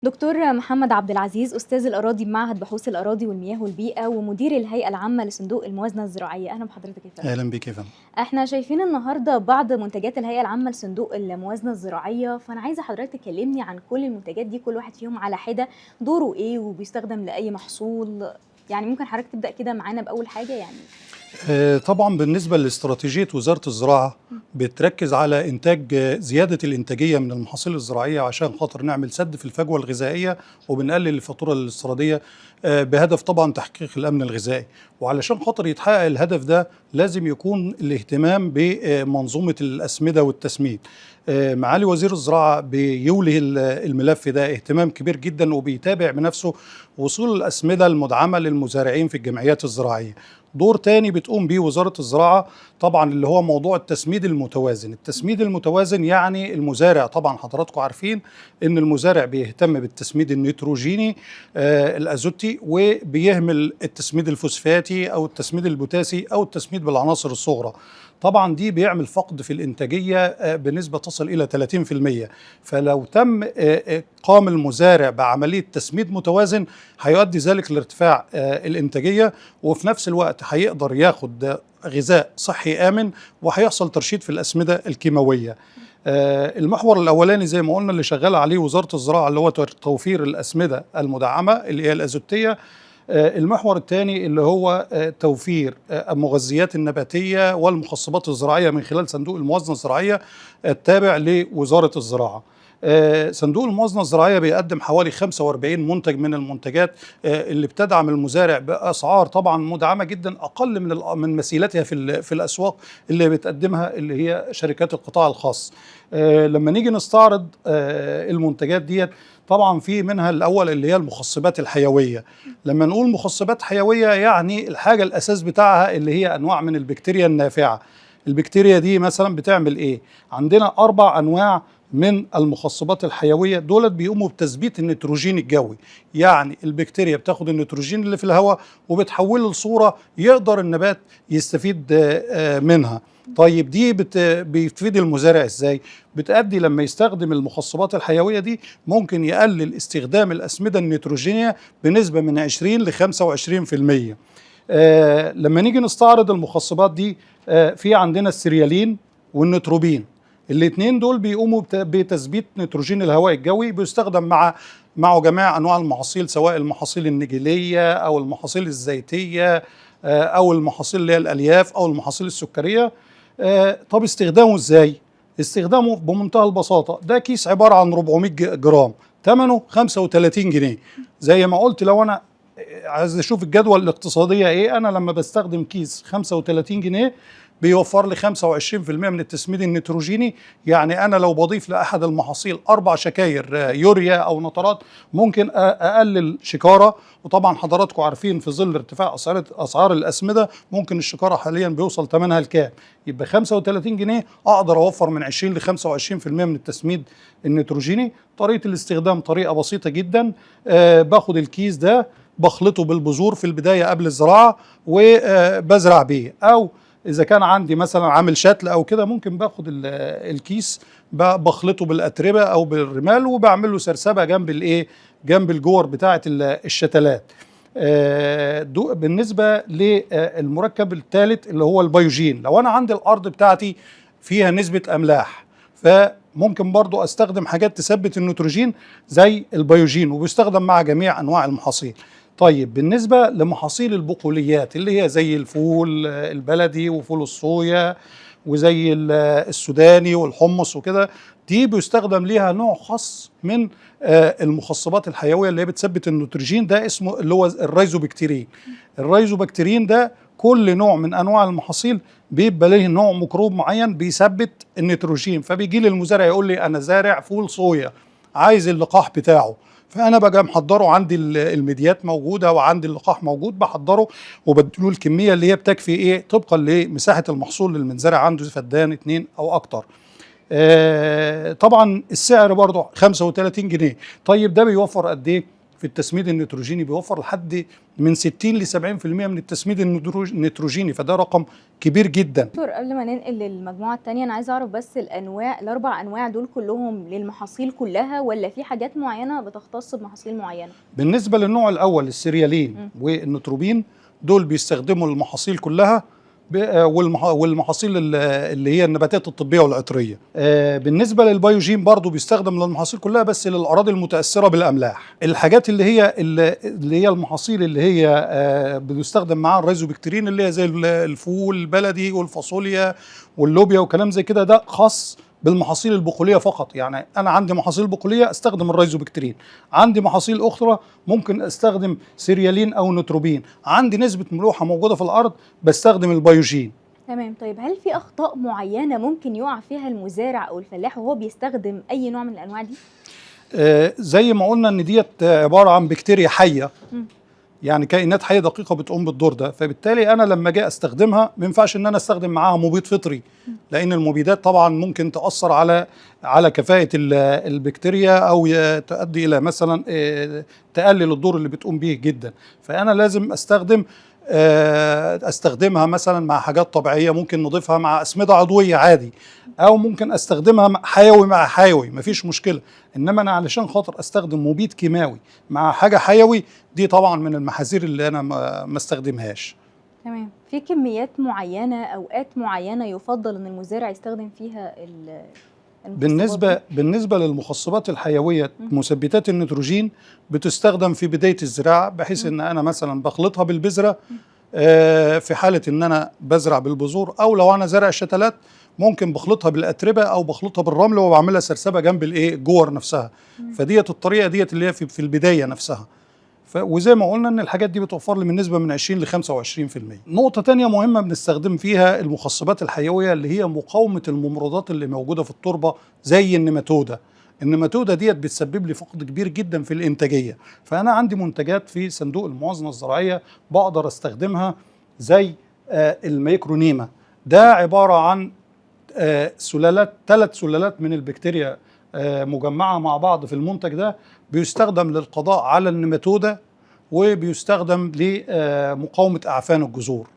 دكتور محمد عبد العزيز، أستاذ الأراضي بمعهد بحوث الأراضي والمياه والبيئة ومدير الهيئة العامة لصندوق الموازنة الزراعية. أهلا بحضرتك يا فندم. اهلا بك يا فندم. احنا شايفين النهاردة بعض منتجات الهيئة العامة لصندوق الموازنة الزراعية، فأنا عايزة حضرتك تكلمني عن كل المنتجات دي، كل واحد فيهم على حدة دوره إيه وبيستخدم لأي محصول. يعني ممكن حضرتك تبدأ كده معانا بأول حاجة يعني. طبعا بالنسبة لاستراتيجيه وزارة الزراعة بتركز على انتاج زيادة الانتاجية من المحاصيل الزراعية عشان خاطر نعمل سد في الفجوة الغذائية وبنقلل الفاتورة الاستيراديه، بهدف طبعا تحقيق الامن الغذائي. وعلشان خاطر يتحقق الهدف ده لازم يكون الاهتمام بمنظومة الاسمده والتسميد. معالي وزير الزراعة بيولي الملف ده اهتمام كبير جدا وبيتابع بنفسه وصول الاسمده المدعمه للمزارعين في الجمعيات الزراعية. دور تاني بتقوم بيه وزارة الزراعة طبعا اللي هو موضوع التسميد المتوازن. التسميد المتوازن يعني المزارع، طبعا حضراتكم عارفين ان المزارع بيهتم بالتسميد النيتروجيني الازوتي، وبيهمل التسميد الفوسفاتي او التسميد البوتاسي او التسميد بالعناصر الصغرى. طبعا دي بيعمل فقد في الانتاجية بنسبة تصل الى 30%. فلو تم قام المزارع بعملية تسميد متوازن هيؤدي ذلك لارتفاع الانتاجية، وفي نفس الوقت هيقدر ياخد غذاء صحي آمن، وهيحصل ترشيد في الأسمدة الكيماوية. المحور الأولاني زي ما قلنا اللي شغال عليه وزارة الزراعة اللي هو توفير الأسمدة المدعمة اللي هي الأزوتية. المحور الثاني اللي هو توفير المغذيات النباتية والمخصبات الزراعية من خلال صندوق الموازنة الزراعية التابع لوزارة الزراعة. صندوق الموازنة الزراعية بيقدم حوالي 45 منتج من المنتجات اللي بتدعم المزارع بأسعار طبعا مدعمة جدا، أقل من مثيلتها في الأسواق اللي بتقدمها اللي هي شركات القطاع الخاص. لما نيجي نستعرض المنتجات ديت، طبعا في منها الأول اللي هي المخصبات الحيوية. لما نقول مخصبات حيوية يعني الحاجة الأساس بتاعها اللي هي أنواع من البكتيريا النافعة. البكتيريا دي مثلا بتعمل إيه؟ عندنا 4 أنواع من المخصبات الحيوية، دولت بيقوموا بتثبيت النيتروجين الجوي. يعني البكتيريا بتاخد النيتروجين اللي في الهواء وبتحوله لصورة يقدر النبات يستفيد منها. طيب دي بتفيد المزارع ازاي؟ بتأدي لما يستخدم المخصبات الحيوية دي ممكن يقلل استخدام الأسمدة النيتروجينية بنسبة من 20 ل 25%. لما نيجي نستعرض المخصبات دي، في عندنا السيريالين والنيتروبين. الاثنين دول بيقوموا بتثبيت نيتروجين الهواء الجوي، بيستخدم معه جميع انواع المحاصيل، سواء المحاصيل النجيليه او المحاصيل الزيتيه او المحاصيل اللي هي الالياف او المحاصيل السكريه. طب استخدامه ازاي؟ استخدامه بمنتهى البساطة، ده كيس عبارة عن 400 جرام، ثمنه 35 جنيه. زي ما قلت لو انا عايز اشوف الجدوى الاقتصادية ايه، انا لما بستخدم كيس 35 جنيه بيوفر لي 25% من التسميد النيتروجيني. يعني انا لو بضيف لاحد المحاصيل 4 شكاير يوريا او نترات ممكن اقلل شكاره. وطبعا حضراتكم عارفين في ظل ارتفاع اسعار الاسمده ممكن الشكاره حاليا بيوصل ثمنها لكام. يبقى 35 جنيه اقدر اوفر من 20 ل 25% من التسميد النيتروجيني. طريقه الاستخدام طريقه بسيطة جدا، باخد الكيس ده بخلطه بالبذور في البداية قبل الزراعة وبزرع بيه، او اذا كان عندي مثلا عامل شتل او كده ممكن باخد الكيس بخلطه بالاتربه او بالرمال وبعمل له سرسبه جنب الايه، جنب الجور بتاعه الشتلات. بالنسبة للمركب الثالث اللي هو البيوجين، لو انا عندي الارض بتاعتي فيها نسبه املاح فممكن برضو استخدم حاجات تثبت النيتروجين زي البيوجين، وبيستخدم مع جميع انواع المحاصيل. طيب بالنسبة لمحاصيل البقوليات اللي هي زي الفول البلدي وفول الصويا وزي السوداني والحمص وكده، دي بيستخدم ليها نوع خاص من المخصبات الحيوية اللي هي بتثبت النيتروجين، ده اسمه اللي هو الرايزوبكتيرين. الرايزوبكتيرين ده كل نوع من انواع المحاصيل بيبقى له نوع ميكروب معين بيثبت النيتروجين. فبيجي لي المزارع يقول لي انا زارع فول صويا عايز اللقاح بتاعه، فانا بقى محضرة، عندي الميديات موجودة وعندي اللقاح موجود، بحضره وبديله الكمية اللي هي بتكفي ايه طبقا لمساحة المحصول اللي المزارع عنده، فدان 2 او اكتر. طبعا السعر برضه 35 جنيه. طيب ده بيوفر قد ايه؟ في التسميد النيتروجيني، بيوفر لحد من 60 ل 70% من التسميد النيتروجيني، فده رقم كبير جدا. دكتور، قبل ما ننقل للمجموعة التانية أنا عايزة أعرف بس الأنواع، الأربع أنواع دول كلهم للمحاصيل كلها ولا في حاجات معينة بتختص بمحاصيل معينة؟ بالنسبة للنوع الأول السيريالين والنوتروبين، دول بيستخدموا المحاصيل كلها والمحاصيل اللي هي النباتات الطبية والعطرية. بالنسبة للبيوجين برضو بيستخدم للمحاصيل كلها بس للأراضي المتأثرة بالأملاح. الحاجات اللي هي اللي هي المحاصيل اللي هي بيستخدم معاها الريزوبكتيرين اللي هي زي الفول البلدي والفاصوليا واللوبيا وكلام زي كده، ده خاص بالمحاصيل البقولية فقط. يعني أنا عندي محاصيل بقولية أستخدم الريزوبكتيرين، عندي محاصيل أخرى ممكن أستخدم سيريالين أو نوتروبين، عندي نسبة ملوحة موجودة في الأرض بستخدم البيوجين. تمام. طيب هل في أخطاء معينة ممكن يقع فيها المزارع أو الفلاح وهو بيستخدم أي نوع من الأنواع دي؟ زي ما قلنا إن ديت عبارة عن بكتيريا حية، يعني كائنات حية دقيقة بتقوم بالدور ده، فبالتالي أنا لما جاي أستخدمها ما ينفعش إن أنا أستخدم معاها مبيد فطري، لأن المبيدات طبعا ممكن تأثر على كفاءة البكتيريا أو تؤدي إلى مثلا تقلل الدور اللي بتقوم به جدا. فأنا لازم أستخدمها مثلا مع حاجات طبيعية، ممكن نضيفها مع أسمدة عضوية عادي، أو ممكن أستخدمها حيوي مع حيوي مفيش مشكلة. إنما أنا علشان خاطر أستخدم مبيد كيماوي مع حاجة حيوي دي طبعا من المحاذير اللي أنا ما استخدمهاش. تمام. في كميات معينة، أوقات معينة يفضل إن المزارع يستخدم فيها المخصبات دي؟ بالنسبة للمخصبات الحيوية مثبتات النيتروجين بتستخدم في بداية الزراعة، بحيث إن أنا مثلا بخلطها بالبذرة، في حالة إن أنا بزرع بالبذور، أو لو أنا زارع شتلات ممكن بخلطها بالأتربة أو بخلطها بالرمل وبعملها سرسبة جنب الجور نفسها. فديت الطريقة ديت اللي هي في البداية نفسها. وزي ما قلنا ان الحاجات دي بتوفر لي من نسبه من 20 ل 25%. نقطة تانية مهمة بنستخدم فيها المخصبات الحيوية اللي هي مقاومة الممرضات اللي موجودة في التربة زي النماتوده. النماتوده ديت بتسبب لي فقد كبير جدا في الانتاجية، فانا عندي منتجات في صندوق الموازنة الزراعية بقدر استخدمها زي الميكرونيما. ده عبارة عن 3 سلالات من البكتيريا مجمعة مع بعض في المنتج ده، بيستخدم للقضاء على النماتوده وبيستخدم لمقاومة أعفان الجذور.